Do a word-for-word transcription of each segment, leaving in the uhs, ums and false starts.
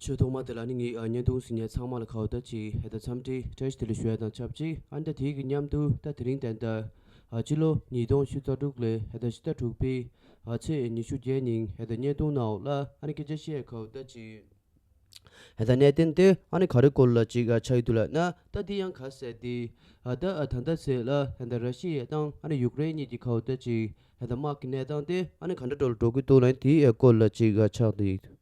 ཆོས་ཐོག་མ་དེ་ལ་ནི་ངས་ཨ་བརྙན་ཐུང་གཟིགས་མཁན་ཚང་མ་ལ་ཁ་བ་ད་ཅིག་ཧེ་ད་འཚམས་འདྲི་བཀྲ་ཤིས་བདེ་ལེགས་ཞུ་ཡ་དང་ཆབས་ཅིག་ཨ་ནི་ད་དེའི་གི་མཉམ་དུ་ད་དེ་རིང་ད་ལྟ་ཨ་སྤྱི་ལོ་ཉིས་སྟོང་ཉི་ཤུ་རྩ་དྲུག་ལོའི་ཧེ་ད་ཕྱི་ཟླ་དྲུག་པའི་ཨ་ཚེས་ཉི་ཤུ་བརྒྱད་ཉིན་ཧེ་ད་བརྙན་ཐུང་ནང་ལ་ཨ་ནི་སྐད་ཆ་བཤད་ཁ་བ་ད་ཅིག་ཧེ་ད་གནད་དོན་དེ་ཨ་ནི་ག་རེ་སྐོར་ལ་ཅིག་ཨ་ཆགས་ཡོད་འདུག་ལབ་ན། ད་དེ་ཡང་ག་ཟེར་དེ་ཨ་ད་ཨ་ད་ལྟ་ཚེས་ལ་ཧེ་ད་ར་ཤི་ཡ་དང་ཨ་ནི་ཡུཀ་རེན་གཉིས་ཀྱི་ཁ་བ་ད་ཅིག་ཧེ་ད་དམག་གི་གནས་སྟངས་དེ་ཨ་ནི་ག་འདྲ་འགྲོ་ལ་འགྲོ་གི་འདུག་ལབ་དེའི་སྐོར་ལ་ཅིག་ཨ་ཆགས་འདུག་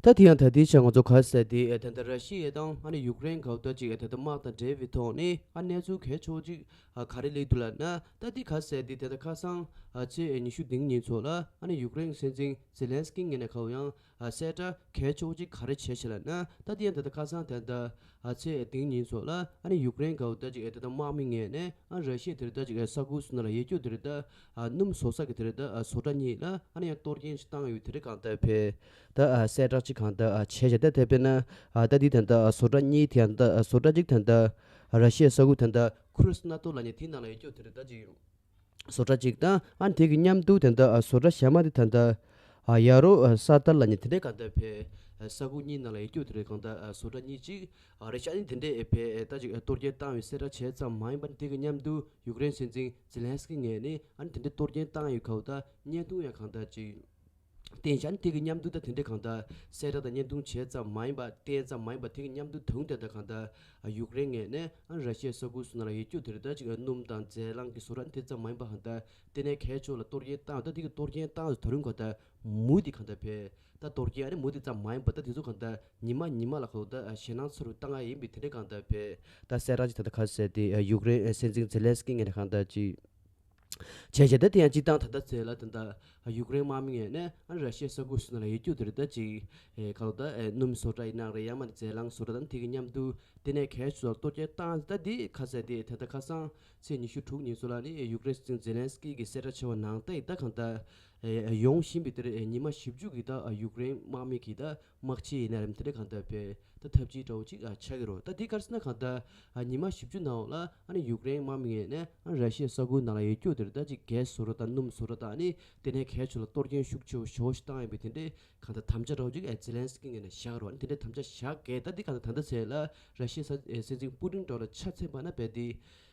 ད་དེ་ཡང་ད་ལྟའི་ཆར་ང་ཚོ་ག་ཟེར་དེ་ཨ་ད་ལྟ་ར་ཤི་ཡ་དང་ཨ་ནི་ཡུཀ་རེན་ག་བ་ད་ཅིག་ཨ་ད་ལྟ་དམག་དང་འབྲེལ་བའི་ཐོག་ནས་ཨ་གནས་ཚུལ་གལ་ཆེ་བོ་ཅིག་ཨ་ག་རེ་སླེབས་འདུག་ལབ་ན། ད་དེ་ག་ཟེར་དེ་ད་ལྟ་ཁ་སང་ཨ་ཚེས་ཉི་ཤུ་བདུན་ཉིན་ཚོ་ལ་ཨ་ནི་ཡུཀ་རེན་གྱི་སྲིད་འཛིན་ཛེ་ལན་སི་ཀི་ངོས་ནས་ག་བ་ཡང་ཨ་གསལ་བསྒྲགས་གལ་ཆེ་བོ་ཅིག་ག་རེ་བྱས་ཤག་ལབ་ན། ད་དེ་ཡང་ད་ལྟ་ཁ་སང་ད་ལྟ་ཨ་ཚེས་བདུན་ཉིན་ཚོ་ལ་ཨ་ནི་ཡུཀ་རེན་ག་བ་ད་ཅིག་ཨ་ད་ལྟ་དམག་མི་ངོས་ནས་ཨ་ར་ཤི་ཡ་དེ་རེད་ད་ཅིག་ཨ་ས་ཁུལ་སོ་ནང་ལ་ཡོད་རྒྱུ་དེ་རེད་ད། ཨ་སྣུམ་བཟོ་ས་གི་དེ་རེད་ད། ཨ་བཟོ་གྲྭ་གཉིས་ལ་ཨ་ནི་ཡང་གཏོར་སྐྱོན་ཞིག་བཏང་ཡོད་དེ་རེད་གང་ལྟར་ཕེ། ད་ཨ་གསལ་བསྒྲགས་ཅིག་གང་ལྟར་ཨ་བྱས་བྱས་ད་དེ་དཔེར་ན་ཨ་ད་འདི་ད་ལྟ་ཨ་བཟོ་གྲྭ་གཉིས་དེ་ཡང་ད་ཨ་བཟོ་གྲྭ་གཅིག་ད་ལྟ་ཨ་ར་ཤི་ཡའི་ས་ཁུལ་ད་ལྟ་ཁུ་རུ་སི་ན་ཏོ་ལབ་མཁན་དེའི་ནང་ལ་ཡོད་རྒྱུ་དེ་རེད་ད་ཅིག་བཟོ་གྲྭ་གཅིག་དང་ཨ་ནི་དེ་གི་མཉམ་དུ་ད་ལྟ་ཨ་བཟོ་གྲྭ་གཞན་མ་དེ་ད་ལྟ་ཨ་ཡ་རོ་ཨ་ས་ཏར་ལབ་མཁན་དེ་འདྲའི་གང་ལྟར་ཕེ། ཨ་ས་ཁུལ་གཉིས་ནང་ལ་ཡོད་རྒྱུ་དེ་རེད་གང་ལྟར་ཨ་བཟོ་གྲྭ་གཉིས་གཅིག་ཨ་རེད་ཤག་ཨ་ནི་དེ་འདྲའི་ཨེ་ཕེ་ཨེ་ད་ཅིག་ཨ་གཏོར་སྐྱོན་བཏང་བའི་གསལ་བསྒྲགས་བྱས་ཙམ་མ་ཡིན་པར་དེ་གི་མཉམ་དུ་ཡུཀ་རེན་སྲིད་འཛིན་ཛེ་ལན་སི་ཀི་ངོས་ནས་ཨ་ནི་དེ་འདྲའི་གཏོར་སྐྱོན་བཏང་ཡོད་ཁ་བ་ད་བརྙན་ཐུང་ཡང་གང་ལྟར་ཅིག་བསྟན་ཤག་ཨ་ནི་དེ་གི་མཉམ་དུ་ད་དེ་འདྲའི་གང་ལྟར་གསལ་བསྒྲགས་དང་བརྙན་ཐུང་བྱས་ཙམ་མ་ཡིན་པ་བསྟན་ཙམ་མ་ཡིན་པ་དེ་གི་མཉམ་དུ་ད་དུང་དེ་ལྟར་གང་ལྟར་ཡུཀ་རེན་ངོས་ནས་ཨ་ནི་ར་ཤི་ཡའི་ས་ཁུལ་སོ་ནང་ལ་ཡོད་རྒྱུ་དེ་རེད་ད་ཅིག་སྣུམ་དང་རྫས་རླངས་ཀྱི་བཟོ་གྲྭ་དེ་ཙམ་མ་ཡིན་པ་གང་ལྟར་ལྟེ་གནས་གལ་ཆེ་བ་ལ་གཏོར་སྐྱོན་བཏང་ད་དེ་གི་གཏོར་སྐྱོན་བཏང་ད་རུང་གང་ལྟར་མུ་མཐུད་གང་ལྟར་ཕེ། ད་གཏོར་སྐྱོན་ཨ་ནི་མུ་མཐུད་ཙམ་མ་ཡིན་པ་ད་དེ་ཚོ་གང་ལྟར་ཉི་མ་ཉི་མ་ལ་གང་ལྟར་ཞེད་སྣང་ཚ་རུ་བཏང་ཡ་ཡིན་པའི་དེ་འདྲའི་གང་ལྟར་ཕེ། ད་གསལ་བསྒྲགས་ཅིག་ད་ལྟ་ག་ཟེར་ཏེ་ཡུཀ་རེན་སྲིད་འཛིན་ཛེ་ལན་སི་ཀི་ངོས་ནས་གང་ལྟར་ཅིག་བྱས་བྱས་ད་དེ་ཡང་སྤྱིར་བཏང་ད་ལྟ་ཚེ་ལ་ད་ལྟ་ཡུཀ་རེན་དམག་མི་ངོས་ནས་ཨ་ནི་ར་ཤི་ཡའི་ས་ཁུལ་སོ་ནང་ལ་ཡོད་རྒྱུ་དེ་རེད་ད་ཅིག་ཨེ་གང་ལྟར་ཨེ་སྣུམ་བཟོ་གྲྭ་ཡིན་ན་རེད་ཡང་མ་རྫས་རླངས་བཟོ་གྲྭ་དང་དེ་གི་མཉམ་དུ་ལྟེ་གནས་གལ་ཆེ་བ་གཏོར་སྐྱོན་བཏང་ད་དེ་ག་ཟེར་ཏེ་ད་ལྟ་ཁ་སང་ཚེས་ཉི་ཤུ་དྲུག་ཉིན་སོ་ལ་ནི་ཡུཀ་རེན་སྲིད་འཛིན་ཛེ་ལན་སི་ཀི་གིས་གསལ་བསྒྲགས་བྱས་པ་ནང་ལྟར་ད་གང་ལྟར་ཨེ་ཡོང་བཞིན་པའི་དེར་ཨེ་ཉི་མ་བཞི་བཅུ་གི་ད་ཡུཀ་རེན་དམག་མི་གིས་ད་དམག་ཆས་ཡིན་ན་རེད་དེ་འདྲ་གང་ལྟར་ཕེ་ད་འཐབ་ཇུས་འདྲ་བོ་ཅིག་ཨ་ཆགས་ཀྱི་རེད། ད་འདི་ག་རེ་ཟེར་ན་གང་ལྟར་ཨ་ཉི་མ་བཞི་བཅུ་ནང་ལ་ཨ་ནི་ཡུཀ་རེན་དམག་མི་ངོས་ནས་ཨ་ར་ཤི་ཡའི་ས་ཁུལ་ནང་ལ་ཡོད་རྒྱུ་དེར་ད་ཅིག་གྷེ་སི་བཟོ་གྲྭ་དང་སྣུམ་བཟོ་གྲྭ་དང་ཨ་ནི་ལྟེ་གནས་གལ་ཆེ་ལ་གཏོར་སྐྱོན་ཤུགས་ཆེ་བོ་ཞེ་པོ་ཞིག་བཏང་ཡོད་པའི་དེ་འདྲའི་གང་ལྟར་དམ་བཅའ་འདྲ་བོ་ཅིག་ཨ་ཛེ་ལན་སི་ཀི་ངོས་ནས་བཞག་རོགས་ཨ་ནི་དེ་འདྲའི་དམ་བཅའ་བཞག་གས་ད་འདི་གང་ལྟར་ད་ལྟ་ཚེ་ལ་ར་ཤི་ཡའི་ས་ཨེ་སྲིད་འཛིན་པུ་ཏིན་འདྲ་བོ་ལ་ཆ་མཚོན་པ་ན་རྦད་དེ།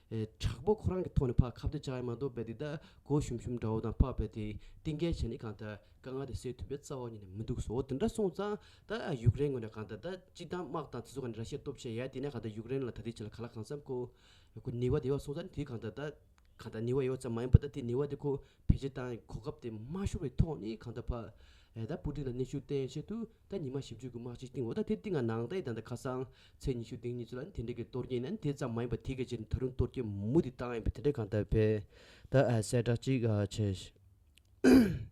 ཨེ་དྲག་པོ་ཁོ་རང་གི་ཐོག་ནས་ཕར་ཁ་གཏད་བཅག་ཡ་མ་གཏོགས་རྦད་དེ་ད་སྒོ་ཞུམ་ཞུམ་འདྲ་བོ་དང་ཕར་རྦད་དེ་གཏིང་སྐྱེལ་བྱས་ནས་གང་ལྟར་དཀའ་ངལ་དེ་སེལ་ཐུབ་པའི་རྩ་བ་ཉིད་ནས་མི་འདུག་སོ། དེ་འདྲ་སོང་ཙང་ད་ཡུཀ་རེན་ངོས་ནས་གང་ལྟར་ད་སྤྱིར་བཏང་དམག་དང་དེ་ཚོ་ག་ནས་ར་ཤི་ཡ་སྟོབས་ཆེ་ཡ་དེ་ནས་གང་ལྟར་ཡུཀ་རེན་ལ་ད་ལྟའི་ཆ་ལ་ག་ལ་གང་འཚམ་ཁོ་ཁོ་ནུས་པ་དེ་ཡོད་སོང་ཙང་དེ་གང་ལྟར་ད་གང་ལྟར་ནུས་པ་ཡོད་ཙམ་མ་ཡིན་པ་ད་དེ་ནུས་པ་དེ་ཁོ་བེད་སྤྱོད་བཏང་གོ་སྐབས་དེ་མ་ཤོར་བའི་ཐོག་ནས་གང་ལྟར་ཕར་ཨེ་ད་པུ་ཏིན་ལ་གནོན་ཤུགས་བཏོན་ཆེད་དུ། ད་ཉི་མ་བཞི་བཅུ་གི་དམག་སྤྱི་སྟེང་འོ་ད་དེ་སྟེང་ང་ནང་ད་ཡི་ད་ད་ཁ་སང་ཚེས་ཉི་ཤུ་དེ་ཉིན་ཚོ་ལ་ནི་དེ་འདྲའི་གི་གཏོར་སྐྱོན་ནི་དེ་ཙམ་མ་ཡིན་པ་དེ་ག་ཅིག་ད་རུང་གཏོར་སྐྱོན་མུ་མཐུད་བཏང་ཡིན་པ་དེ་འདྲའི་གང་ལྟར་བས་ད་ཨ་གསལ་བསྒྲགས་ཅིག་ཨ་བྱས།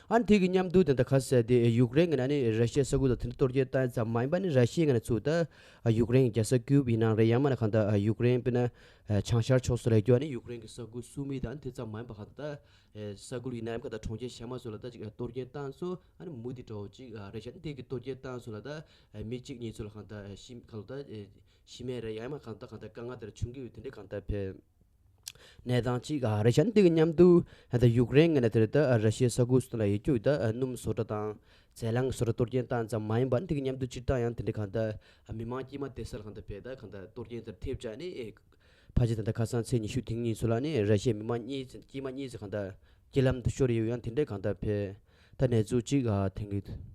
ཨ་ནི་དེ་གི་མཉམ་དུ་དེ་ད་ཁ་ཟེར་དེ་ཡུཀ་རེན་གི་ནང་ནི་ར་ཤི་ཡའི་ས་ཁུལ་ལ་དེ་འདྲ་གཏོར་སྐྱོན་བཏང་ཡིན་ཙམ་མ་ཡིན་པ་ནི་ར་ཤི་ཡའི་ངོས་ནས་ཚུར་ད་ཡུཀ་རེན་གི་རྒྱལ་ས་ཀིའུ་ཡིན་ནའང་རེད་ཡང་མིན་ན་གང་ལྟར་ཡུཀ་རེན་དཔེར་ན་བྱང་ཤར་ཕྱོགས་སུ་ལ་སྐྱོ་ནི་ཡུཀ་རེན་གི་ས་ཁུལ་སུ་མི་དང་དེ་ཙམ་མ་ཡིན་པ་གང་ལྟར། ཨེ་ས་ཁུལ་ཡིན་ན་ཡང་ཁ་ད་གྲོང་ཁྱེར་གཞན་མ་ཚོ་ལ་ད་ཅིག་ཨ་གཏོར་སྐྱོན་བཏང་སོང་ཨ་ནི་མུ་མཐུད་འདྲ་བོ་ཅིག་ཨ་རེད་ཤག་ཨ་ནི་དེ་གི་གཏོར་སྐྱོན་བཏང་སོང་ལ་ད་ཨ་མི་གཅིག་གཉིས་ཚོ་ལ་གང་ལྟར་ཨ་ཤི་གང་ལྟར་ཨེ་ཤི་རྨས་རེད་ཡང་མ་གང་ལྟར་གང་ལྟར་དཀའ་ངལ་དེ་འདྲ་བྱུང་གི་ཡོད་དེ་འདྲའི་གང་ལྟར་བས་གནས་སྟངས་ཅིག་ཨ་རེད་ཤག་ཨ་ནི་དེ་གི་མཉམ་དུ་ཨ་ད་ཡུཀ་རེན་ངོས་ནས་དེ་རེད་ད་ཨ་ར་ཤི་ཡའི་ས་ཁུལ་སོགས་ལ་ཡོད་རྒྱུ་ད་ཨ་སྣུམ་བཟོ་གྲྭ་དང་རྫས་རླངས་བཟོ་གྲྭ་གཏོར་སྐྱོན་བཏང་ཙམ་མ་ཡིན་པ་ཨ་ནི་དེ་གི་མཉམ་དུ་སྤྱིར་བཏང་ཡང་དེ་འདྲའི་གང་ལྟར་ཨ་མི་མང་དཀྱུས་མ་བསྡད་ས་ལ་གང་ལྟར་བས་ད་གང་ལྟར་གཏོར་སྐྱོན་དེར་ཐེབས་བྱས་ནས་ཨེ། ཕལ་ཆེར་ད་ལྟ་ཁ་སང་ཚེས་ཉི་ཤུ་དེ་ཉིན་ཚོ་ལ་ནི་ར་ཤི་ཡའི་མི་མང་གཉིས་ཙམ་དཀྱུས་མ་གཉིས་ཙམ་གང་ལྟར་རྐྱེན་ལམ་དུ་ཤོར་ཡོད་ཡང་དེ་འདྲའི་གང་ལྟར་བས་ད་གནས་ཚུལ་གཅིག་ཨ་ཐོན་གྱི་འདུག་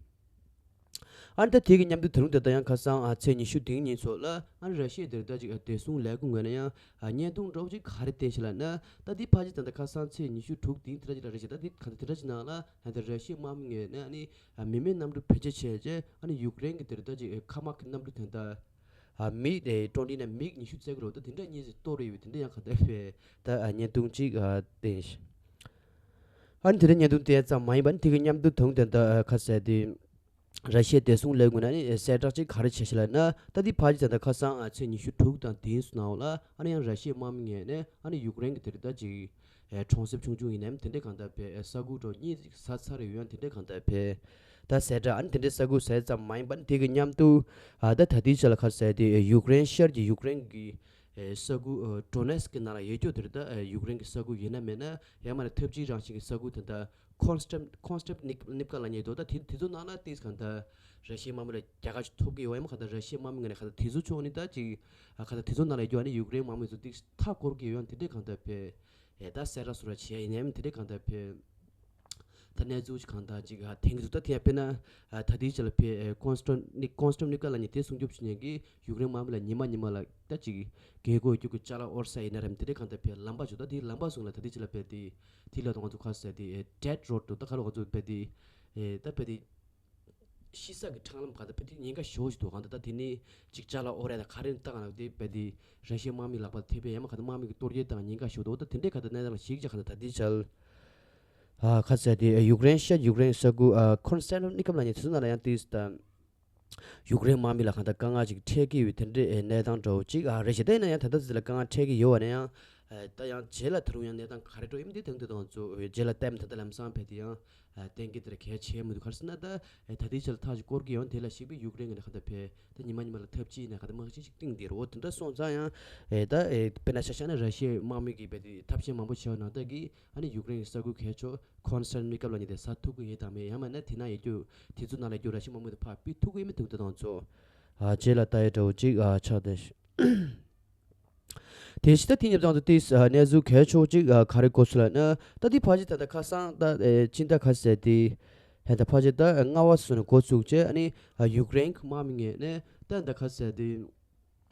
ཨ་ནི་ད་དེ་གི་མཉམ་དུ་ད་རུང་ད་ལྟ་ཡང་ཁ་སང་ཨ་ཚེས་ཉི་ཤུ་དེ་ཉིན་ཚོ་ལ་ཨ་ནི་ར་ཤི་ཡའི་དེར་ད་ཅིག་ཨ་བདེ་སྲུང་ལས་ཁུངས་ངོས་ནས་ཡང་ཨ་བརྙན་ཐུང་འདྲ་བོ་ཅིག་ག་རེ་བསྟན་ཤག་ལབ་ན་ད་དེ་ཕལ་ཆེར་ད་ལྟ་ཁ་སང་ཚེས་ཉི་ཤུ་དྲུག་དེ་དེ་འདྲ་ཅིག་ལ་རེད་ཤག་ད་དེ་ག་དེ་འདྲ་ཅིག་ནང་ལ་ད་ལྟ་ར་ཤི་ཡའི་དམག་མི་ངོས་ནས་ཨ་ནི་ཨ་མི་མེད་གནམ་གྲུ་བེད་སྤྱོད་བྱས་རྗེས་ཨ་ནི་ཡུཀ་རེན་གི་དེར་ད་ཅིག་ཨ་མཁའ་དམག་གི་གནམ་གྲུ་དེ་ད། ཨ་མི་དེ་ཀྲོ་ཌི་ནས་མིག་ཉི་ཤུ་རྩ་དགུ་རོ་ད་དེ་འདྲ་གཉིས་སུ་གཏོར་ཡོད་པའི་དེ་འདྲ་ཡང་ག་འདྲ་བས་ད་ཨ་བརྙན་ཐུང་གཅིག་ཨ་བསྟན་ཤག་ཨ་ནི་དེ་འདྲ་བརྙན་ཐུང་བསྟན་ཙམ་མ་ཡིན་པ་ནི་དེ་གི་མཉམ་དུ་དུང་དེ་ད་ཨ་ཁ་ཟེར་དེ་ར་ཤི་ཡའི་བདེ་སྲུང་ལས་ཁུངས་ནས་ནི་གསལ་བསྒྲགས་གཅིག་ག་རེ་བྱས་ཤག་ལབ་ན་ད་དེ་ཕལ་ཆེར་ད་ལྟ་ཁ་སང་ཨ་ཚེས་ཉི་ཤུ་དྲུག་དང་དེའི་ནང་ལ་ཨ་ནི་ཡང་ར་ཤི་ཡའི་དམག་མི་ངོས་ནས་ཨ་ནི་ཡུཀ་རེན་གི་དེར་ད་ཅིག་ཨེ་གྲོང་གསེབ་ཆུང་ཆུང་ཡིན་ནའང་དེ་འདྲའི་གང་ལྟར་བས་ཨེ་ས་ཁུག་འགྲོ་གཉིས་ཟ་ཚར་ཡོད་ཡང་དེ་འདྲའི་གང་ལྟར་བས་ད་ཟེར་འདྲ་ཨ་ནི་དེ་འདྲའི་ས་ཁུག་ཟས་ཙམ་མ་ཡིན་པ་ནི་དེ་གི་མཉམ་དུ་ཨ་ད་ད་ལྟའི་ཆ་ལ་ག་རེ་ཟེར་དེ་ཡུཀ་རེན་ཤར་གྱི་ཡུཀ་རེན་གྱི་ ཨེ་ས་ཁུལ་ཨེ་ཌོ་ནེ་སི་ཀི་ནང་ལ་ཡོད་རྒྱུ་དེ་རེད། ད་ཨེ་ཡུཀ་རེན་གྱི་ས་ཁུལ་ཡིན་ན་མིན་ན་ཡང་མིན་ན་འཐབ་ཇུས་རང་བཞིན་གྱི་ས་ཁུལ་དེ་འདྲ་ཀོན་སི་ཊན་ཀོན་སི་ཊན་ནི་ནིབ་ཀ་ལབ་མཁན་འདུག་ད་དེ་དེ་ཚོ་ནང་ལ་ཏིས་གང་ལྟར་ར་ཤི་ཡའི་དམག་མི་ལ་རྒྱལ་ཁ་ཅིག་ཐོབ་ཀྱི་ཡོད་ཡང་མིན་གང་ལྟར་ར་ཤི་ཡའི་དམག་མི་ངོས་ནས་གང་ལྟར་དེ་ཚོ་ཕྱོགས་ནས་ད་ཅིག་ཨ་གང་ལྟར་དེ་ཚོ་ནང་ལ་ཡོད་རྒྱུ་ཨ་ནི་ཡུཀ་རེན་དམག་མི་ཚོ་ཏིས་མཐའ་སྐོར་གྱི་ཡོད་ཡང་དེ་འདྲས་གང་ལྟར་ཕེ། ཨེ་ད་སེ་ར་སུ་ར་བྱེད་ཡ་ཡིན་ནའི་དེ་འདྲའི་གང་ལྟར་ཕེ། ད་གནས་ཚུལ་ཅིག་གང་ལྟར་ཅིག་ཨ་ཐེངས་ཀྱི་འདུག་ད་དེ་ཡང་དཔེར་ན་ཨ་ད་ལྟའི་ཆ་ལ་ཕེ་ཨེ་ཀོན་སི་ཊན་ནི་ཀོན་སི་ཊན་ནི་ཀ་ལབ་མཁན་དེ་སྲུང་སྐྱོབ་བྱེད་མཁན་གྱི་ཡུཀ་རེན་དམག་མི་ལ་ཉི་མ་ཉི་མ་ལ་ད་ཅིག་རྒྱལ་སྒོ་ཡོད་རྒྱུ་གི་ཅ་ལག་དབོར་ས་ཡིན་ན་རམ་དེ་འདྲའི་གང་ལྟར་ཕེ་ལམ་པ་ཅིག་ད་དེ་ལམ་པ་བཟུང་ལ་ད་ལྟའི་ཆ་ལ་ཕེ་དེ་དེ་ལ་ད་ང་ཚོ་ཁ་ཟེར་དེ་ཨེ་ཌེཌ་རོཌ་འདུག་ད་ག་ལ་ང་ཚོ་ཕེ་དེ་ཨེ་ད་ཕེ་དེ། ཤི་ས་གི་འཕྲང་ལམ་ག་ད་ཕེ་དེ་ཉེན་ཁ་ཞེ་པོ་ཞིག་འདུག་གང་ལྟར་ད་དེ་ནི་ཅིག་ཅ་ལག་དབོར་ཡ་དང་ག་རེ་བཏང་ན་དེ་ཕེ་དེ་ར་ཤི་ཡའི་དམག་མི་ལག་པར་ཐེབས་པའི་ཡང་མ་གང་ལྟར་དམག་མི་གི་གཏོར་རྒྱག་དང་ཉེན་ཁ་ཞེ་པོ་འདུག་ད་དེ་འདྲའི་གང་ལྟར་གནས་སྟངས་ལ་ཞིག་ཅིག་གང་ལྟར་ད་དེ་ཆ་ལ་ཨ་ཁ་ཟེར་དེ་ཡུཀ་རེན་ཤར་ཡུཀ་རེན་ས་ཁུལ་ཨ་ཁོན་སི་ཊན་ནི་ནིབ་ཀ་ལབ་མཁན་དེ་ཚོ་ནང་ལ་ཡང་ཏིས་ད་ཡུཀ་རེན་དམག་མི་ལ་གང་ལྟར་དཀའ་ངལ་ཅིག་འཕྲད་ཀྱི་ཡོད་དེ་འདྲའི་གནས་སྟངས་འདྲ་བོ་ཅིག་ཨ་རེད་ཤག་ད་ཡིན་ན་ཡང་ད་ལྟ་ཚོད་ལ་དཀའ་ངལ་འཕྲད་ཀྱི་ཡོད་པ་ན་ཡང་ཨ་ད་ཡང་རྗེས་ལ་ད་རུང་ཡང་གནས་སྟངས་ག་རེ་འགྲོ་ཡིན་མིན་དེ་དང་དེ་དང་ཚོ་རྗེས་ལ་ལྟད་མོ་ད་ལྟ་ལམ་སང་ཕེ་དེ་ཡང་ཨ་གཏན་འཁེལ་དེ་ལ་གལ་ཆེ་མི་འདུག་ག་རེ་ཟེར་ན་ད་ཨ་ད་ལྟའི་ཆ་ལ་ཐག་ཅིག་སྐོར་གྱི་ཡོང་དེ་ལ་གཞིགས་པའི་ཡུཀ་རེན་གྱི་ནས་ག་ད་ཕེ་ད་ཉི་མ་ཉི་མ་ལ་འཐབ་ཇུས་ནས་ག་ད་དམག་ཆེན་ཞིག་བཏིང་དེ་རོ་དེ་འདྲ་སོང་ཙང་ཡང་ཨེ་ད་ཨེ་དཔེར་ན་ཆ་བཞག་ན་ར་ཤི་ཡའི་དམག་མི་གིས་ཕེ་དེ་ཐབས་ཤེས་མང་པོ་བྱས་པ་ནང་ད་གི་ཨ་ནི་ཡུཀ་རེན་གྱི་ས་ཁུལ་གལ་ཆེ་ཁོན་སི་ཊན་ནི་ནིབ་ཀ་ལབ་མཁན་དེ་ཟ་ཐུབ་ཀྱི་ཡོད་དམ་མེད་ཡང་མིན་ན་དེ་ན་ཡོད་རྒྱུ་དེ་ཚོ་ནང་ལ་ཡོད་རྒྱུ་ར་ཤི་དམག་མི་དེ་ཕར་ཕུད་ཐུབ་ཀྱི་ཡོད་མེད་དེ་འདྲ་དང་ཚོ་ཨ་རྗེས་ལ་ལྟ་ཡ་འདྲ་བོ་ཅིག་ཨ་ཆགས་བསྡད་ཤག་དེ་ཕྱི་ད་དེ་ཉིན་བཟང་དུ་དེ་གནས་ཚུལ་གལ་ཆེ་བོ་ཅིག་ག་རེ་འགོ་ཚུགས་ལ་ན་ད་དེ་ཕ་ཆེ་ད་ད་ཁ་སང་ད་ཅི་ད་ཁ་ཟེར་དེ་ཧན་ད་ཕ་ཆེ་ད་རྔ་བ་སུ་ནས་འགོ་ཚུགས་བྱས་ཨ་ནི་ཡུཀ་རེན་གི་དམག་མི་ངོས་ནས་ད་ད་ཁ་ཟེར་དེ་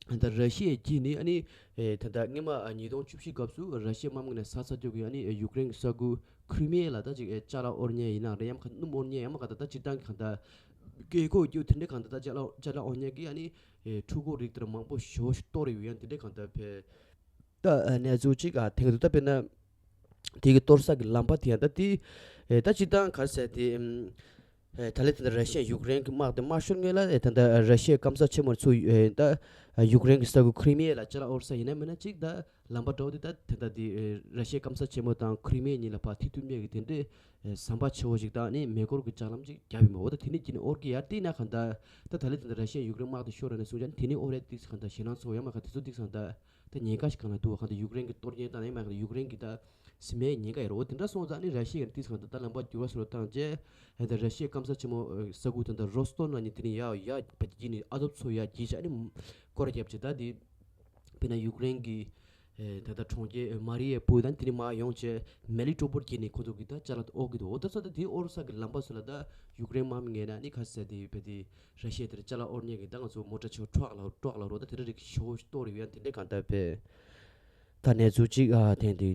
ད་ར་ཤི་ཡའི་དཀྱིལ་ནས་ཨ་ནི་ད་ད་སྔོན་མ་ཉིས་སྟོང་བཅུ་བཞི་སྐབས་སུ་ར་ཤི་ཡའི་དམག་མི་ངོས་ནས་ས་ས་རྒྱུ་གི་ཨ་ནི་ཡུཀ་རེན་གི་ས་ཁུལ་ཁྲི་མེ་ལ་ད་ཅིག་ཅ་ལག་དབོར་མཁན་ཡིན་ན་རེད་ཡང་ཁ་སྣུམ་དབོར་མཁན་ཡང་མ་ག་ད་ད་སྤྱིར་བཏང་གི་གང་ད་རྒྱལ་སྒོ་རྒྱུ་དེ་འདྲའི་གང་ད་ད་ཅ་ལག་ཅ་ལག་དབོར་མཁན་གི་ཨ་ནི། ཨེ་འཕྲུལ་འཁོར་རིགས་དེར་མང་པོ་ཞེ་པོ་ཞིག་གཏོར་ཡོད་ཡང་དེ་འདྲའི་གང་ལྟར་ཕེ། ད་ཨ་གནས་ཚུལ་གཅིག་ཨ་ཐེངས་འདུག་ད་དཔེར་ན་དེ་གི་གཏོར་ས་གི་ལམ་པ་དེ་ཡང་ད་དེ་ཨེ་ད་སྤྱིར་བཏང་ག་རེ་ཟེར་དེ་ཨམ་ཨེ་ད་ལན་དེ་འདྲ་ར་ཤི་ཡ་ཡུཀ་རེན་གི་དམག་དེ་མ་ཤོར་སྔོན་ལ་ཨེ་ད་ད་ར་ཤི་ཡའི་སྐམ་ས་ཆེན་མོ་ཚུར་ཨེ་ད་ཡུཀ་རེན་གི་ས་ཁུལ་ཁྲི་མེ་ལ་ཅ་ལག་དབོར་ས་ཡིན་ན་མིན་ན་གཅིག་ད་ལམ་པ་འདྲ་བོ་དེ་ད་དེ་ད་དེ་ཨེ་ར་ཤི་ཡའི་སྐམ་ས་ཆེན་མོ་དང་ཁྲི་མེ་གཉིས་ལ་ཕར་མཐིལ་གཏུབ་མཁན་གི་དེ་འདྲའི་ཨེ་ཟམ་པ་ཆེ་བོ་ཞིག་དང་ནི་མེ་འཁོར་གྱི་ལྕགས་ལམ་ཅིག་བརྒྱབ་ཡིན་པ། འོ་ད་དེ་ནི་ཀྱི་ནི་ཨོར་གི་ཡར་བལྟས་ན་གང་ལྟར་ད་ད་ལན་དེ་འདྲ་ར་ཤི་ཡ་ཡུཀ་རེན་དམག་དེ་ཤོར་ར་ནས་སོང་ཙང་དེ་ནི་ཨོ་རེད་ཏིག་གང་ལྟར་ཞེད་སྣང་ཚ་བོ་ཡང་མ་ག་དེ་ཚོ་ཏིག་གང་ལྟར་ད་ཉེན་ཁ་ཞིག་གང་ལ་འདུག་བ། གང་ལྟར་ཡུཀ་རེན་གྱི་གཏོར་སྐྱོན་བཏང་ནས་མ་ག་ཡུཀ་རེན་གྱི་ད་སི་མེ་ཉེན་ཁ་ཡོད་རེད། འོ་དེ་འདྲ་སོང་ཙང་ནི་ར་ཤི་ཡ་ཏིག་གང་ལྟར་ད་ལམ་པ་འགྱུར་བ་སོགས་བཏང་རྗེས་ད་ར་ཤི་ཡའི་སྐམ་ས་ཆེན་མོ་ས་ཁུལ་ད་ད་རོ་སི་ཏོབ་ནང་ནས་དེ་ནི་ཡ་ཡ་བ་དེ་གྱི་ནི་ཨ་ཐོབ་ཚོ་ཡ་གྱིས་ཤག་ནི་སྐོར་རྒྱབ་བྱས་ད་དེ། དཔེར་ན་ཡུཀ་རེན་གྱི་ཨེ་ད་ལྟ་གྲོང་ཁྱེར་མ་རི་ཡ་པུལ་དང་དེ་ནས་མར་ཡོང་བྱས་མེ་ལི་ཊོ་པོལ་གྱི་ནས་ཁོ་ཚོ་གི་ད་ཅ་ལག་དབོར་གི་འདུག་འོ་ད་ཚོ་ད་དེ་དབོར་ས་གི་ལམ་པ་ཚོ་ལ་ད་ཡུཀ་རེན་དམག་མི་ངོས་ནས་ནི་ག་ཟེར་དེ་བས་དེ་ར་ཤི་ཡ་དེར་ཅ་ལག་དབོར་མཁན་གི་ད་ང་ཚོ་མོ་ཊ་ཆེ་བ་ཊྲག་ལ་ཊྲག་ལ་རོ་ད་དེ་འདྲ་རིགས་ཤོ་གཏོར་ཡོད་ཡང་དེ་འདྲ་གང་ལྟར་བས་ད་གནས་ཚུལ་གཅིག་ཨ་ཐེངས་དེ་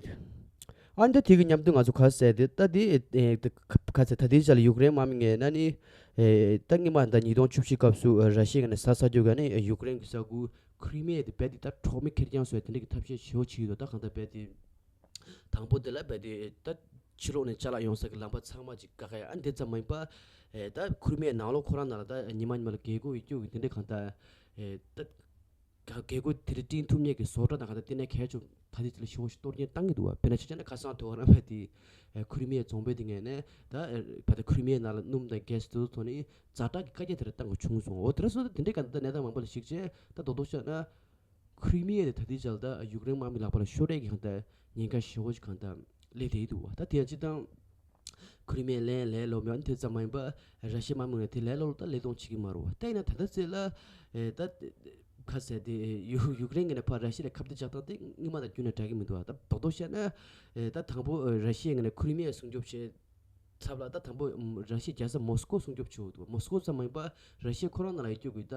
ཨ་ནི་ད་དེ་གི་མཉམ་དུ་ང་ཚོ་ག་ཟེར་དེ་ད་དེ་ཨེ་ག་ཟེར་ད་དེ་ཅ་ལག་ཡུཀ་རེན་དམག་མི་ངོས་ནས་ནི་ཨེ་ད་སྔོན་མ་ད་ཉིས་སྟོང་བཅུ་བཞི་སྐབས་སུ་ར་ཤི་ཡ་ནས་ས་ས་རྒྱུ་ག་ནི་ཡུཀ་རེན་གི་ས་ཁུལ། ཁྲི་མེ་དེ་རྦད་དེ་ད་གྲོགས་མེད་ཁེར་རྐྱང་བཟོ་ཡ་དེ་འདྲ་གི་ཐབས་ཤེས་ཞེ་པོ་བྱེད་ཀྱི་འདུག་ད་གང་ལྟར་རྦད་དེ། དང་པོ་དེ་ལ་རྦད་དེ་ད་ཕྱི་ལོགས་ནས་ཅ་ལག་ཡོང་ས་གི་ལམ་པ་ཚང་མ་ཅིག་བཀག་ཡ་ཨ་འདི་ཙམ་མ་ཡིན་པ། ཨེ་ད་ཁྲི་མེ་ནང་ལོགས་ཁོ་རང་ནང་ལ་ད་ཉི་མ་ཉི་མ་ལ་རྒྱལ་སྒོ་ཡི་སྐྱོ་གི་དེ་འདྲ་གང་ལྟར། ཨེ་ད་རྒྱལ་སྒོ་དེ་རིགས་བསྐྲུན་ཐུབ་མཁན་གི་བཟོ་གྲྭ་དང་གང་ལྟར་དེ་ནས་གལ་ཆེ་ད་དེ་ཚོ་ལ་ཞེ་པོ་ཞིག་གཏོར་སྐྱོན་བཏང་གི་འདུག་བ། དཔེར་ན་ཆ་བཞག་ན་ཁ་སང་དེ་བ་རང་རྦད་དེ། ཨེ་ཁྲི་མེ་རྫོང་དཔོན་དེ་ངོས་ནས་ད་ཨེ་རྦད་དེ་ཁྲི་མེ་ནང་ལ་སྣུམ་དང་གྷེ་སི་དེ་ཚོ་ཐོན་ནས་ཛ་དྲག་གི་བཀའ་རྒྱ་དེ་རེ་བཏང་དགོས་བྱུང་སོང་། འོ་དེ་འདྲ་སོང་ཙང་དེ་འདྲའི་གང་ལྟར་གནས་སྟངས་མང་པོ་ལ་གཞིགས་བྱས་ད་རྡོག་རྡོག་བཤད་ན། ཁྲི་མེ་དེ་ད་ལྟའི་ཆར་ད་ཡུཀ་རེན་དམག་མི་ལག་པ་ལ་ཤོར་ཡས་ཀྱི་གང་ལྟར་ཉེན་ཁ་ཞེ་པོ་ཞིག་གང་ལྟར་སླེབས་བསྡད་འདུག་བ། ད་དེ་ཡང་སྤྱིར་བཏང་ཁྲི་མེ་ལེན་ལས་ལོབས་ཡོད་དེ་ཙམ་མ་ཡིན་པ་ར་ཤི་ཡ་དམག་མི་ངོས་ནས་དེ་ལས་ལོབས་ད་ལས་གཏོང་བྱེད་ཀྱི་མ་རེད་བ། ད་ཡིན་ན་ད་ལྟ་ཚེ་ལ་ཨེ་ད་ཁ་ཟེར་དེ་ཡུ་ཡུཀ་རེན་ངོས་ནས་ཕར་ར་ཤི་ཡ་ལ་ཁ་གཏད་བཅག་སྟངས་དེ་སྔོན་མ་དང་ཁྱོན་ནས་འདྲ་གི་མི་འདུག་བ། ད་རྡོག་རྡོག་བཤད་ན་ཨེ་ད་དང་པོ་ཨེ་ར་ཤི་ཡ་ངོས་ནས་ཁྲི་མེ་སྲུང་སྐྱོབ་བྱས། ཚབ་ལ་ད་དང་པོ་ར་ཤི་ཡའི་རྒྱལ་ས་མོ་སི་ཀོ་སྲུང་སྐྱོབ་བྱེད་དགོས་འདུག་མོ་སི་ཀོ་ཙམ་མ་ཡིན་པར་ར་ཤི་ཡ་ཁོ་རང་ནང་ལ་ཡོད་རྒྱུ་གི་ད་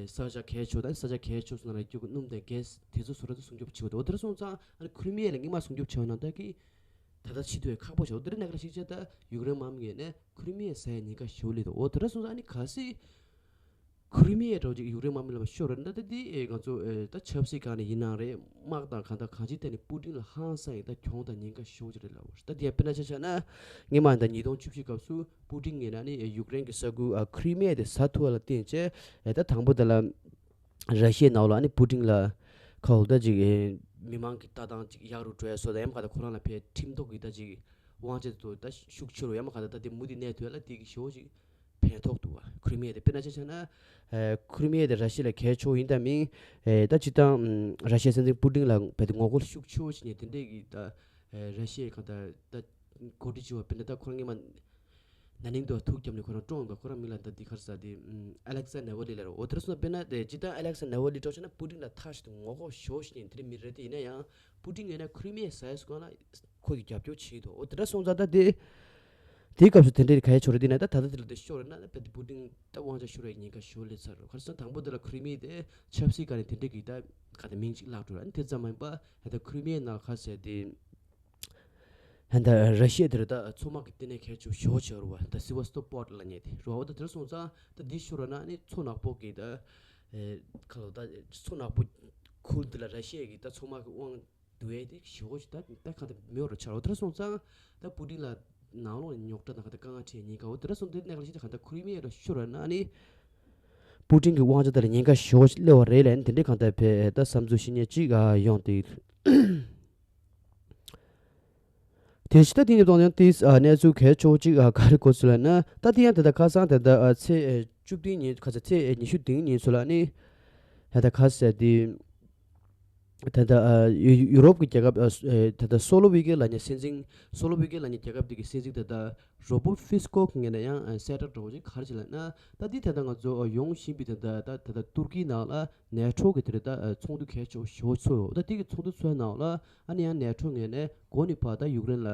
ས་ཆ་གལ་ཆེ་དང་ས་ཆ་གལ་ཆེ་སོགས་ནང་ལ་ཡོད་རྒྱུ་གི་སྣུམ་དང་གྷེ་སི་དེ་ཚོ་བཟོ་གྲྭ་ཚོ་སྲུང་སྐྱོབ་བྱེད་དགོས་འདུག་འོ་དེ་འདྲ་སོང་ཙང་ཨ་ནི་ཁྲི་མེ་ལ་སྔོན་མ་སྲུང་སྐྱོབ་བྱས་ཡོད་ན་ད་གི་ད་ལྟ་ཕྱི་དོན་ཁག་པོ་ཞིག་འོ་དེ་འདྲ་གནས་སྐབས་ལ་གཞིགས་བྱས་ད་ཡུཀ་རེན་དམག་མི་ངོས་ནས་ཁྲི་མེ་ཟ་ཡའི་ཉེན་ཁ་ཞེ་པོ་སླེབས་འདུག་འོ་དེ་འདྲ་སོང་ཙང་ཨ་ནི་གལ་སྲིད། ཁྲི་མེ་འདྲ་བོ་ཅིག་ཡུཀ་རེན་དམག་མི་ལ་ཤོར་རེད་ན་ད་འདི་ཨེ་ང་ཚོ་ཨེ་ད་ཆབ་སྲིད་སྒང་ནས་ཡིན་ནའང་རེད། དམག་དང་གང་ལྟར་གང་ཅིའི་ཐད་ནས་པུ་ཏིན་ལ་ཧང་སང་ཡིན་ད་གྱོང་དང་ཉེན་ཁ་ཞེ་པོ་ཅིག་རེད་ལབ་པ་རེད། ད་འདི་ཡང་དཔེར་ན་ཆ་བཞག་ན་སྔོན་མ་ད་ཉིས་སྟོང་བཅུ་བཞི་སྐབས་སུ་པུ་ཏིན་ངོས་ནས་ནི་ཨེ་ཡུཀ་རེན་གྱི་ས་ཁུལ་ཨ་ཁྲི་མེ་དེ་ཟ་ཐུབ་པ་ལ་བརྟེན་བྱས་ཨེ་ད་དང་པོ་དེ་ལ་ར་ཤི་ཡའི་ནང་ལ་ཨ་ནི་པུ་ཏིན་ལ་ཁ་འོག་ད་ཅིག་ཨེ་མི་མང་གི་ལྟ་སྟངས་ཅིག་ཡག་རུ་འགྲོ་ཡ་བཟོ་ད་ཡང་ག་ད་ཁོ་རང་ལ་ཕའི་ཁྲིམས་ཐོག་གི་ད་ཅིག་དབང་ཆ་དེ་ཚོ་ད་ཤུགས་ཆེ་རུ་ཡང་ག་ད་ད་དེ་མུ་མཐུད་གནས་ཐུབ་ཡ་ལ་དེ་གི་ཞེ་པོ་ཅིག་ཕན་ ཉེན་རྟོག་འདུག་བ། ཁི་རི་མི་ཡ་དེ་དཔེར་ན་ཆ་བཞག་ན། ཨ་ཁི་རི་མི་ཡ་དེ་ར་ཤི་ཡ་ལ་གལ་ཆེ་བོ་ཡིན་དང་མིན། ཨ་ད་སྤྱིར་བཏང་ཨམ་ར་ཤི་ཡའི་སྲིད་འཛིན་པུ་ཏིན་ལ་རྦད་དེ་ངོ་རྒོལ་ཤུགས་ཆེ་བོ་བྱེད་མཁན་དེ་འདྲས་ཀྱི་ད་ཨ་ར་ཤི་ཡའི་གང་ལྟར་ད་འགོ་ཁྲིད་ཆེ་བ་དཔེར་ན་ད་ཁོ་རང་སྔོན་མ་ན་ནིང་དུ་ཐུག་བརྒྱབ་ནས་ཁོ་རང་བཀྲོངས་པ། ཁོ་རང་མིང་ལ་ད་འདི་ག་རེ་ཟེར་དེ་ཨམ་ཨ་ལེག་སན་ནེ་ཝ་ལི་ལབ་རེད། འོ་དེ་འདྲ་སོང་ན་དཔེར་ན་དེ་སྤྱིར་བཏང་ཨ་ལེག་སན་ནེ་ཝ་ལི་འདྲ་བོ་བྱས་ན་པུ་ཏིན་ལ་ཐག་ཆོད་དུ་ངོ་རྒོལ་ཞེ་པོ་བྱེད་མཁན་དེ་འདྲ་མི་རེད། དེ་ཡིན་ན་ཡང་པུ་ཏིན་ངོས་ནས་ཁི་རི་མི་ཡ་ཟེར་ཡ་སྒང་ལ་ཁོ་གིས་རྒྱབ་སྐྱོར་བྱེད་ཀྱི་འདུག་འོ་དེ་འདྲ་སོང་ཙང་ད་དེ་དེའི་སྐབས་སུ་དེ་འདྲའི་ག་ཡེ་ཆོག་རེད། དེ་ན་ད་ད་ལྟ་དེ་ལ་དེ་ཤོར་ན་ད་དེ་པུ་ཏིན་ད་དབང་ཆ་ཤོར་བའི་ཉེན་ཁ་ཞེ་པོ་སླེབས་ཚར་རེད། ག་རེ་ཟེར་ན་དང་པོ་དེ་ལ་ཁི་རི་མི་ཡ་དེ་ཆབ་སྲིད་སྒང་ནས་དེ་འདྲའི་གི་ད་ག་ད་མིང་ཅིག་བརླག་འགྲོ་ར། ཨ་ནི་དེ་ཙམ་མ་ཡིན་པ་ད་ཁི་རི་མི་ཡའི་ནང་ག་ཟེར་དེ་ད་ར་ཤི་ཡ་དེར་ད་མཚོ་དམག་གི་ལྟེ་གནས་གལ་ཆེ་ཤོས་ཆགས་རེད་བ། ད་སི་ཝ་སི་ཏོ་པོར་ཊི་ལབ་མཁན་དེ་རེད་བ། འོ་ད་དེར་སོང་ཙང་ད་འདི་ཤོར་བ་ན་ཨ་ནི་མཚོ་ནག་པོ་གི་ད་ཨེ་ཁ་ལོ་ད་མཚོ་ནག་པོ་ཁུལ་འདི་ལ་ར་ཤི་ཡ་གི་ད་མཚོ་དམག་གི་དབང་བསྡུ་ཡས་དེ་ཞེ་པོ་ཅིག་ད་ད་གང་ལྟར་མེད་པ་ཆགས་རེད། འོ་དེར་སོང་ཙང་ད་པུ་ཏིན་ལ་ནང་ལོགས་ནས་རྙོག་དྲ་དང་གང་ལྟར་དཀའ་ངལ་འཕྲད་ཉེན་ཁ། འོ་དེར་སོང་དེ་གནས་ལ་ཅིག་ད་གང་ལྟར་ཁི་རི་མི་ཡ་ལ་ཤོར་བ་ན་ཨ་ནི་པུ་ཏིན་གྱི་དབང་ཆ་དེ་ལ་ཉེན་ཁ་ཞེ་པོ་ཅིག་སླེབས་པ་རེད་ལབ་ནས་དེ་འདྲའི་གང་ལྟར་བས་ད་བསམ་ཚུལ་བཤད་མཁན་ཅིག་ཨ་ཡོང་དེ། དེ་བཞིན་ད་དེ་ནས་བཏང་ཡང་དེ་ཨ་གནས་ཚུལ་གལ་ཆེ་བོ་ཅིག་ཨ་ག་རེ་གོ་ཚུལ་ལབ་ན། ད་དེ་ཡང་ད་ལྟ་ཁ་སང་ད་ལྟ་ཨ་ཚེས་ཨ་བཅུ་བདུན་ཉིན་ཁ་ས་ཚེས་ཨ་ཉི་ཤུ་བདུན་ཉིན་ཚོ་ལ་ནི་ད་ལྟ་ཁ་ས་དེ་ད་ལྟ་ཨ་ཡུ་ཡུ་རོབ་ཀྱི་རྒྱལ་ཁབ་ཨ་ཨ་ད་ལྟ་སོ་ལོ་ཝི་ཀེ་ལབ་མཁན་སྲིད་འཛིན། སོ་ལོ་ཝི་ཀེ་ལབ་མཁན་རྒྱལ་ཁབ་དེ་གི་སྲིད་འཛིན་ད་ལྟ་རོ་བར་ཕི་སི་ཀོ་གི་ངོས་ནས་ཡང་ཨ་གསལ་བསྒྲགས་འདྲ་བོ་ཅིག་ག་རེ་བྱས་ལབ་ན། ད་འདི་ད་ལྟ་ང་ཚོ་ཡོང་བཞིན་པའི་ད་ལྟ་ད་ད་ལྟ་ཏུར་ཀིའི་ནང་ལ་ནེ་ཊོ་གི་དེ་རེད་ད་ཨ་ཚོགས་འདུ་གལ་ཆེ་བོ་ཞེ་པོ་ཚོགས་ཡོད། ད་འདི་གི་ཚོགས་འདུ་ཚོགས་ནང་ལ་ཨ་ནི་ཡང་ནེ་ཊོ་ངོས་ནས་འགོ་ནས་ཕར་ད་ཡུཀ་རེན་ལ་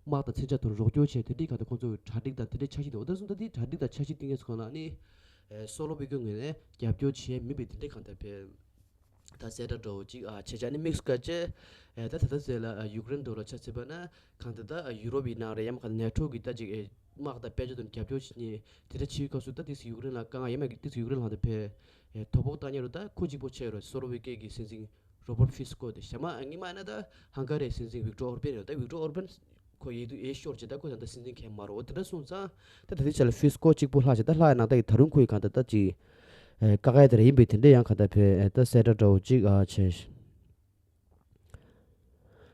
དམག་དང་མཚོན་ཆ་དང་རོགས་སྐྱོར་བྱས་དེ་འདྲའི་གང་ལྟར་ཁོང་ཚོ་གྲ་སྒྲིག་དང་དེ་འདྲའི་འཆར་གཞི་འདུག་འོ་ད་སོང་ད་འདི་གྲ་སྒྲིག་དང་འཆར་གཞི་བཏིང་མཁན་ཚོ་གང་ལ་ཨ་ནི་ཨེ་སོ་ལོ་ཝི་ཀེ་ངོས་ནས་རྒྱབ་སྐྱོར་བྱས་མེད་པའི་དེ་འདྲའི་གང་ལྟར་བས་ད་གསལ་བསྒྲགས་འདྲ་བོ་ཅིག་ཨ་བྱས་བྱས་ནས་དམིགས་སུ་བཀར་བྱས། ཨེ་ད་ད་ལྟ་ཟེར་ལ་ཨ་ཡུཀ་རེན་འདྲ་བོ་ལ་ཆ་མཚོན་པ་ན་གང་ལྟར་ད་ཨ་ཡུ་རོབ་ཡིན་ནའང་རེད། ཡང་མ་གང་ནེ་ཊོ་གི་ད་ཅིག་ཨེ་དམག་དང་དཔལ་འབྱོར་དང་རྒྱབ་སྐྱོར་བྱེད་མཁན་དེ་འདྲ་བྱེད་པའི་སྐབས་སུ་ད་དེ་སུ་ཡུཀ་རེན་ལ་དཀའ་ངལ་ཡོད་མ་རེད། དེ་སུ་ཡུཀ་རེན་ལ་ད་ཕེ་ཨེ་དོ་ཕོག་བཏང་མཁན་རེད། ད་ཁོ་གཅིག་པོ་ཆགས་ཡོད་རེད། སོ་ལོ་ཝི་ཀེ་གི་སྲིད་འཛིན་རོ་བར་ཕི་སི་ཀོ་དེ་གཞན་མ་ཨ་སྔོན་མ་ཡིན་ན་ད་ཧང་ག་རིའི་སྲིད་འཛིན་ཝིག་ཏོར་ཨོར་བན་རེད། ད་ཝིག་ཏོར་ཨོར་བན་ཁོ་ཡེ་དུ་ཡེ་ཤོར་བྱས་ད་ཁོ་ད་ལྟ་སྲིད་འཛིན་གང་ཡང་མ་རེད། འོ་དེ་འདྲ་སོང་ཙང་ད་ད་ལྟའི་ཆ་ལ་ཕི་སི་ཀོ་གཅིག་པུ་ལྷག་བྱས། ད་ལྷག་ཡ་ནང་ད་ཡི་ད་རུང་ཁོ་ཡི་གང་ལྟར་ད་ཅིག་ཨེ་དཀའ་ངལ་དེ་རེ་ཡིན་པའི་དེ་འདྲ་ཡང་གང་ལྟར་བས་ཨེ་ད་གསལ་བསྒྲགས་འདྲ་བོ་གཅིག་ཨ་བྱས།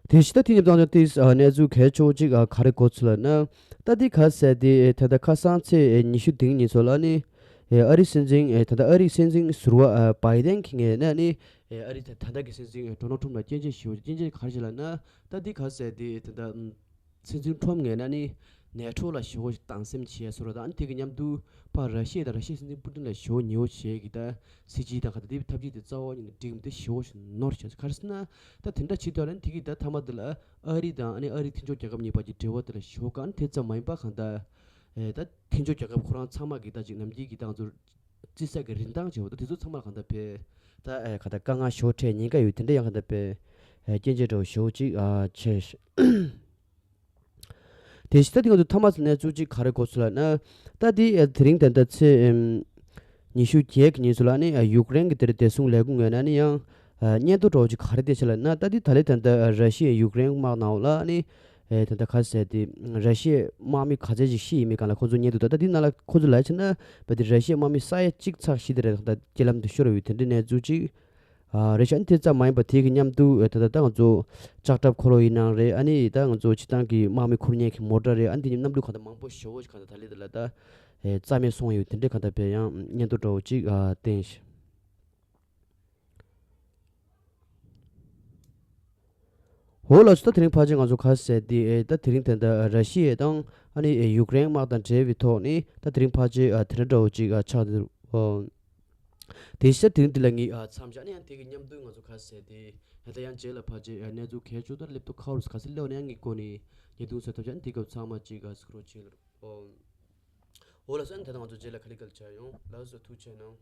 དེ་བཞིན་ད་དེ་ནས་བཏང་ཡང་དེ་ཨ་གནས་ཚུལ་གལ་ཆེ་བོ་གཅིག་ཨ་ག་རེ་གོ་ཚུལ་ལབ་ན། ད་དེ་ག་ཟེར་དེ་ད་ལྟ་ཁ་སང་ཚེས་ཨེ་ཉི་ཤུ་དེ་ཉིན་ཚོ་ལ་ནི་ཨེ་ཨ་རིའི་སྲིད་འཛིན་ཨེ་ད་ལྟ་ཨ་རིའི་སྲིད་འཛིན་ཟུར་པ་ཨ་བྷའི་ཌེན་གྱི་ངོས་ནས་ནི་ཨེ་ཨ་རི་ད་ད་ལྟ་གི་སྲིད་འཛིན་ཨེ་ཌོ་ནལ་ཊམ་ལ་སྐྱོན་བརྗོད་ཞུ་བ། སྐྱོན་བརྗོད་ག་རེ་བྱས་ལབ་ན། ད་འདི་ག་ཟེར་དེ་ད་ལྟ་སྲིད་འཛིན་ཊམ་ངོས་ནས་ནི་ནེ་ཊོ་ལ་ཞེ་པོ་སྡང་སེམས་བྱས་བཟོ་འདྲ་དང་། ཨ་ནི་དེ་གི་མཉམ་དུ་ཕར་ར་ཤི་ཡ་དང་ར་ཤི་ཡའི་སྲིད་འཛིན་པུ་ཏིན་ལ་ཞེ་པོ་ཉེ་བོ་བྱེད་ཀྱི་ད་སྲིད་ཇུས་དང་ག་ད་དེ་ཐབས་ཇུས་དེ་རྩ་བ་ཉིད་ནས་འགྲིག་མི་འདུག་ཞེ་པོ་ནོར་བྱས། ག་རེ་ཟེར་ན་ད་དེ་འདྲ་བྱེད་དུས་ཨ་ནི་དེ་གི་ད་མཐའ་མ་དེ་ལ་ཨ་རི་དང་ཨ་ནི་ཨ་རིའི་མཐུན་ཕྱོགས་རྒྱལ་ཁབ་གཉིས་བར་གྱི་འབྲེལ་བ་དེ་ལ་ཞེ་པོ་དཀའ། ཨ་ནི་དེ་ཙམ་མ་ཡིན་པ་གང་ལྟར་ཨེ་ད་མཐུན་ཕྱོགས་རྒྱལ་ཁབ་ཁོ་རང་ཚང་མ་གི་ད་ཅིག་ནམ་རྒྱུན་གྱི་ད་ང་ཚོ་རྩིས་ས་གི་རིན་ཐང་བྱེད་པ་ད་དེ་ཚོ་ཚང་མ་ལ་གང་ལྟར་བས་ད་ཨེ་ག་ད་དཀའ་ངལ་ཞེ་པོ་འཕྲད་ཉེན་ཁ་ཡོད། དེ་འདྲ་ཡང་གང་ལྟར་བས་ཨེ་སྐྱོན་བརྗོད་འདྲ་བོ་ཞེ་པོ་ཅིག་ཨ་བྱས། དེ་བཞིན་ད་དེ་ང་ཚོ་མཐའ་མ་ཚོ་གནས་ཚུལ་གཅིག་ག་རེ་གོ་ཚུལ་ལབ་ན། ད་དེ་ཨེ་དེ་རིང་ད་ལྟ་ཚེས་ཨེམ་ཉི་ཤུ་བརྒྱད་ཀྱི་ཉིན་ཚོ་ལ་ནི་ཨེ་ཡུཀ་རེན་གྱི་དེར་བདེ་སྲུང་ལས་ཁུངས་ངོས་ནས་ནི་ཡང་ཨེ་སྙན་ཐོ་འདྲ་བོ་ཅིག་ག་རེ་བསྡད་ཤག་ལབ་ན། ད་དེ་ད་ལོའི་ད་ལྟ་ཨེ་ར་ཤི་ཡ་ཡུཀ་རེན་དམག་ནང་ལ་ནི་ཨེ་ད་ལྟ་ག་ཟེར་དེ་ར་ཤི་ཡའི་དམག་མི་ག་ཚད་ཅིག་ཤི་ཡིན་མིན་སྒང་ལ་ཁོང་ཚོ་སྙན་ཐོ། ད་ད་དེ་ནང་ལ་ཁོང་ཚོ་ལབ་ཕྱིན་ན་བ་དེ་ར་ཤི་ཡའི་དམག་མི་ས་ཡ་གཅིག་ཚག་ཤི་དེ་རེད། ད་རྐྱེན་ལམ་དུ་ཤོར་བའི་དེ་འདྲའི་གནས་ཚུལ་ཅིག་ཨ་རེད་ཤག་ཨ་ནི་དེ་ཙམ་མ་ཡིན་པ་དེ་གི་མཉམ་དུ་ཨེ་ད་ལྟ་ད་ང་ཚོ་ལྕགས་ཁྲབ་འཁོར་ལོ་ཡིན་ནའང་རེད། ཨ་ནི་ད་ང་ཚོ་སྤྱིར་བཏང་གི་དམག་མི་འཁུར་མཁན་གྱི་མོ་ཊ་རེད། ཨ་ནི་དེ་གཉིས་གནམ་གྲུ་གང་ལྟར་མང་པོ་ཞེ་པོ་ཞིག་གང་ལྟར་ད་ལོའི་དེ་ལ་ད་ཨེ་རྩ་མེད་སོང་ཡོད། དེ་འདྲའི་གང་ལྟར་བས་ཡང་སྙན་ཐོ་འདྲ་བོ་ཅིག་ཨ་བསྟན་ཤག་འོ་ལགས་སོ། ད་དེ་རིང་ཕལ་ཆེར་ང་ཚོ་ག་ཟེར་དེ་ཨེ་ད་དེ་རིང་ད་ལྟ་ར་ཤི་ཡ་དང་ཨ་ནི་ཨེ་ཡུཀ་རེན་དམག་དང་འབྲེལ་བའི་ཐོག་ནས་ད་དེ་རིང་ཕལ་ཆེར་ཨ་དེ་འདྲ་འདྲ་བོ་ཅིག་ཨ་ཆགས་འདུག་ཨོ། དེ་ཤ་དེ་རིང་འདི་ལ་ངས་ཨ་མཚམས་བཞག་ནས་ཡང་དེ་གི་མཉམ་དུ་ང་ཚོ་ག་ཟེར་དེ་ད་ལྟ་ཡང་རྗེས་ལ་ཕལ་ཆེར་ཨ་གནས་ཚུལ་གལ་ཆེ་དོ་སླེབས་དུས་ཁ་བར་སུ་ག་ཟེར་སླེབས་ནས་ཡང་ངའི་སྒོ་ནས་ཉེ་དུང་ཟེར་ཐབས་བྱས་ནས་དེ་སྐབས་ཚང་མ་ཅིག་ག་ཟེར་རོགས་བྱེད་ལ། ཨོ། འོ་ལགས་སོ། ཨ་ནི་ད་ལྟ་ང་ཚོ་རྗེས་ལ་ག་ལེ་ག་ལེ་བྱ་ཡོང་། ལགས་སོ། ཐུགས་རྗེ་གནང་།